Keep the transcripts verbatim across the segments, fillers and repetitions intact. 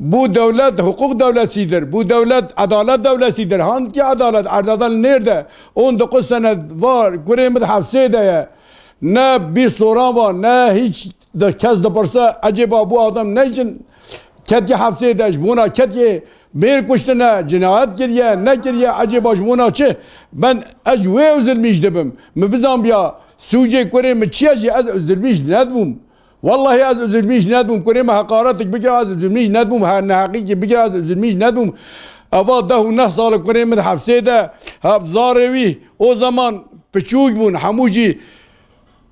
Bu dewlet hukuk dewletidir. Bu dewlet adalet dewletidir. Hangi adalet? Erdal nêrde? On dokuz sene var. Kurê min di hefsê de ye. Ne bir soran var, ne hiç de kes dipirse, ecêba bu adam ne için ketiye hefsê de, ji bona ketiye mêr kuştine, cinayet kiriye, nekiriye, ecêba ji bona çi? Ben ez ji wê uzilmîş dibim. Min bizanbiya sûcê kurê min çi ye jî ez uzilmîş nedibûm. Wellahî ez uzilmîş nedibûm. Kurê min heqaretek bikira ez uzilmîş nedibûm. Her neheqîkê bikira ez uzilmîş nedibûm. Eva deh û neh sal kurê min di hefsê de, hep zarê wî, o zaman piçûk bûn, hemû jî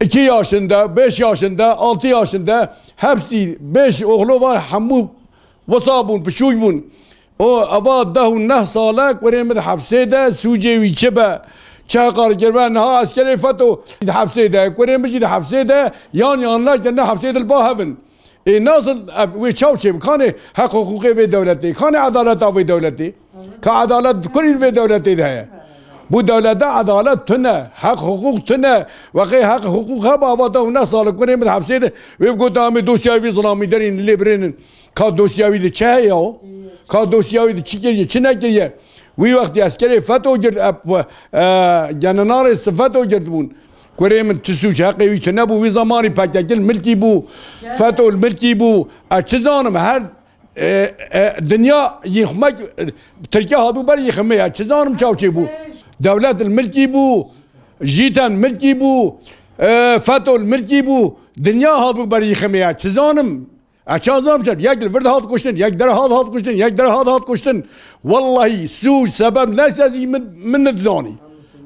iki yaşında, beş yaşında, altı yaşında, hepsi beş oğlu var, hemû wisa bûn, piçûk bûn. O eva deh û neh sale kurê min di hefsê de, sûcê wî çi be, çi heqar kiribe, niha eskerê feto di hefsê de, kurê min jî di hefsê de, yan yanına kirine hefsê de li ba hevin. Ê nasıl ev, wê çaw çê bi? Kanê heq huquqê vê dewletê, kanê adaleta vê dewletê? Ka adalet kurî vê dewletê de heye? Bu dewlete adalet tune, heq huquq tune. Weqê heq huquq heba ava deh û neh sal kurê min di hefsê de. Wê bi gote amê dosya vî zilamî derîn lê birênin. Ka dosya wî de çi heye o? Ka dosya wî de çi kiriye, çi nekiriye? Wî wextî eskerê feto girt, e, e, genenarê feto girt bûn. Kurê min ti sûc heqê wî tune bû. Wî zamanî P K K li milkî bû, feto li milkî bû. Ez çi zanim her E, e, dinya yîxmek, e, Tirkiye hatbû ber yîximê ya. Çi zanim çaw çê bû? Dewlet li milkî bû, jîten milkî bû, e, feto li milkî bû. Dinya hatbû ber yîximê ya. Çi zanim? E, çaw zanim çaw? Yek li vir de hat kuştin, yek dere hat hat kuştin, yek dere hat hat kuştin. Wellahî sûc sebeb neyse zî min, min nidizanî.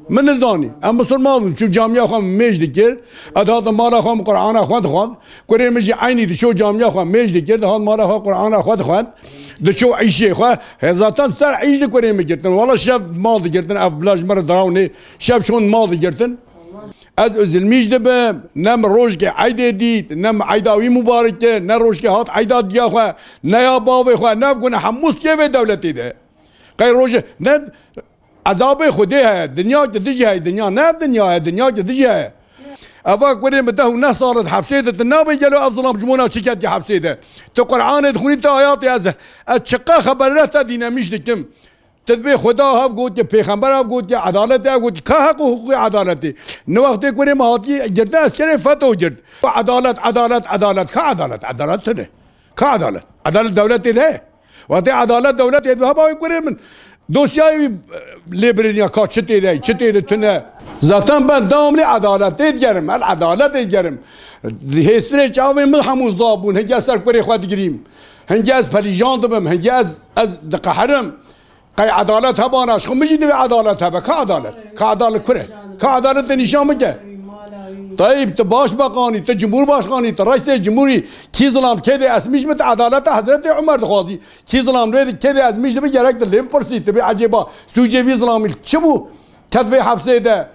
Min nizanî. Em misilman bûn. Çû camiya xwe mêj dikir. Ez dihatim mala xwe min Qur'ana xwe dixwend. Kurê min jî eynî diçû camiya xwe mêj dikir. Dihat mala xwe Qur'ana xwe dixwend. Diçû îşê xwe. He zaten ser îş di kurê min girtin. Wala şev mal digirtin. Ev bila ji me re dirawnê. Şev çûn mal digirtin. Ez uzilmîş dibim. Ne min rojkê eydê dît. Ne min eyda wî mubarek kir. Ne rojkê hat eyda diya xwe. Ne ya bavê xwe. Ne ev gune hemû stiyê vê dewletê de. Qey rojê. Ne Ezabê Xwedê heye, dinya ki dijî heye, dinya ne ev dinya ye, dinya ki dijî heye. Eva kurê min deh û neh sal di hefsê de, tu nabê gelo ev zilam ji bona çi ketiye hefsê de? Tu Qur'anê dixwînî, tu ayatê ez, ez çiqa xeberê te dînemîş dikim. Tu dibê Xweda hev gotiye, pêxember hev gotiye, edalet hev gotiye, ka heq û huquqê edaletê? Ni wextê kurê min hatiye girtin, eskerê feto girt. Edalet, edalet, edalet, ka edalet? Edalet tune. Ka edalet? Edalet dewletê de heye. Wextê edalet dewletê de heba wê kurê min. Dosyayê wî, e, lê birêniya ka çi tê de, çi tê de tune. Zaten ben devamlı edaletê digerim, el edaletê digerim. Hêstirê çavê min hemû zaf bûn. Hingê ez ser kurê xwe digirîm. Hingê ez perîjan dibim. Hingê ez, ez diqehirim. Qey edalet hebana, ji xwe min jî divê edalet hebe. Ka edalet? Ka edalet kur e? Ka edalet de nîşan bike. Tayîb, tu baş meqanî, tu cumhurbaşkanî, tu reîsê cumhurî, kî zilam kê dê ezmîş bi, tu edaleta Hezretê Umer dixwazî. Kî zilam rê di kê dê ezmîş dibi, gerek tu lê bipirsî, tu bê ecêba sûcê vî zilamî çi bû? Ket vê hefsê de.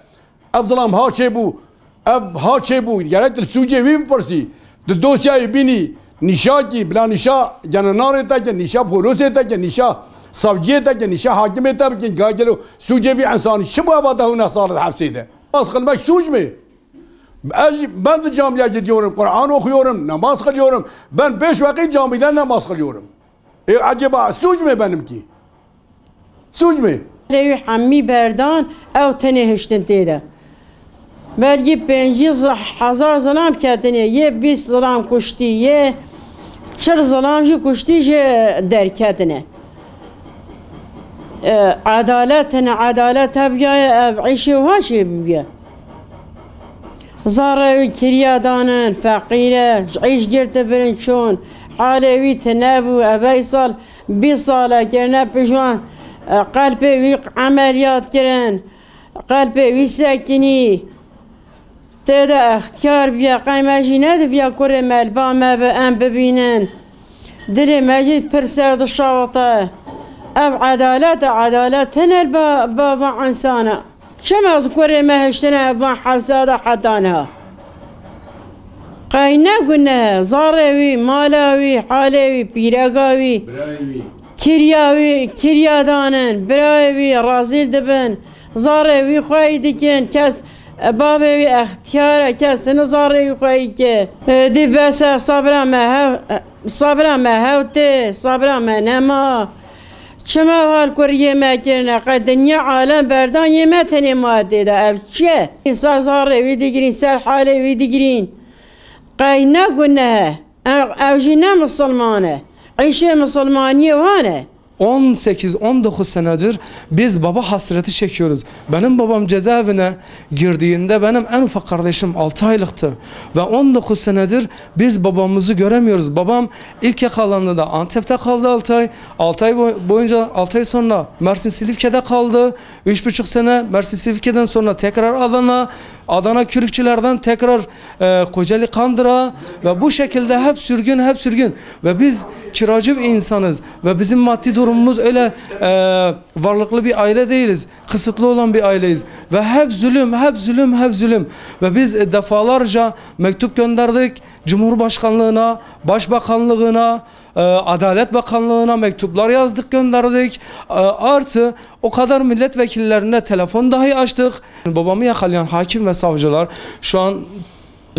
Ev zilam ha çêbû, ev ha çêbû, gerek tu sûcê wî bipirsî. Di dosyayê bînî nîşa kî, bila nîşa genenarê te ke, nîşa polosê te ke, nîşa savciyê te ke, nîşa hakimê te bikin, ka gelo sûcê vî ensanî çi bû eva deh û neh sal di hefsê de? Namaz qilmek suç mu? Ez, ben de camiye gidiyorum, Kur'an okuyorum, namaz kılıyorum. Ben beş vakit camide namaz kılıyorum. E, acaba suç mu benimki? Suç mu? Lê wî hemî berdan, ew tenê hiştin tê de. Belkî pêncî hezar zilam ketine, yê bîst zilam kuştî, yê çil zilam jî kuştî jî derketine. E, edalet tine, edalet hebiyaye, ev îşê wiha çê bibiye. Zarê wî kiriya danin, feqîr e, ji îş girtibirin çûn, halê wî tune bû, ev vey sal, bîst sal e kirine pişwan, e, qelpê wî emeliyat kirin, qelpê wî sekinî, tê de extiyar biye, qey me jî nediviya kurê me li ba me bi, em bibînin. Dilê me jî pir ser dişawite. Ev edalet e, edalet tine li ba, ba van insana. Çima ez kurê me hiştine van hewsa de heta niha? Qey ne guneh e, zarê wî, mala wî, halê wî, pîreka wî, Birayê wî. Kiriya wî, kiriya danin, birayê wî razîl dibin, zarê wî xweyî dikin, kes, bavê wî extiyar e, kes tine zarê wî xweyî ke. Dî bes e, sebra me hev, Sabra me hewtê, sabra me nema. Çima hal kuriyê me kirine? Qey dinya alem berdan yê me tenê ma tê de. Ev çi ye? Însan zarê wî digirîn, ser halê wî digirîn. Qey ne guneh e. Ev, ev jî ne misilman e. Îşê misilmaniyê wan e. On sekiz on dokuz senedir biz baba hasreti çekiyoruz. Benim babam cezaevine girdiğinde benim en ufak kardeşim altı aylıktı. Ve on dokuz senedir biz babamızı göremiyoruz. Babam ilk yakalandığında Antep'te kaldı altı ay. Altı ay boy-, boyunca, altı ay sonra Mersin Silifke'de kaldı. Üç buçuk sene Mersin Silifke'den sonra tekrar Adana, Adana Kürükçüler'den tekrar, e, Kocaeli Kandıra ve bu şekilde hep sürgün, hep sürgün. Ve biz kiracı bir insanız ve bizim maddi durumumuz öyle, e, varlıklı bir aile değiliz. Kısıtlı olan bir aileyiz. Ve hep zulüm, hep zulüm, hep zulüm. Ve biz, e, defalarca mektup gönderdik Cumhurbaşkanlığına, Başbakanlığına, e, Adalet Bakanlığına mektuplar yazdık, gönderdik. E, artı o kadar milletvekillerine telefon dahi açtık. Babamı yakalayan hakim ve savcılar şu an,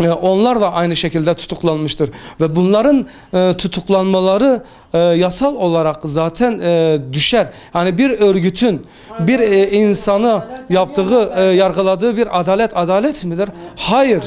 e, onlar da aynı şekilde tutuklanmıştır. Ve bunların, e, tutuklanmaları, e, yasal olarak zaten, e, düşer. Yani bir örgütün bir, e, insanı yaptığı, e, yargıladığı bir adalet adalet midir? Hayır.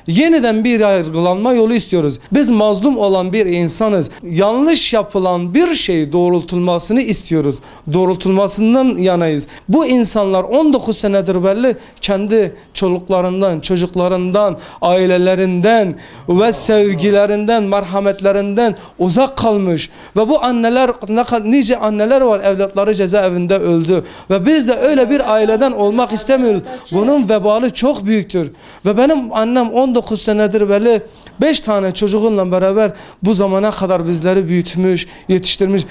Yeniden bir yargılanma yolu istiyoruz. Biz mazlum olan bir insanız. Yanlış yapılan bir şey doğrultulmasını istiyoruz. Doğrultulmasından yanayız. Bu insanlar on dokuz senedir belli kendi çoluklarından, çocuklarından, ailelerinden ve sevgilerinden, merhametlerinden uzak kalmış. Ve bu anneler, ne kad-, nice anneler var, evlatları cezaevinde öldü. Ve biz de öyle bir aileden olmak istemiyoruz. Bunun vebali çok büyüktür. Ve benim annem on dokuz senedir belli beş tane çocuğunla beraber bu zamana kadar bizleri büyütmüş, yetiştirmiş.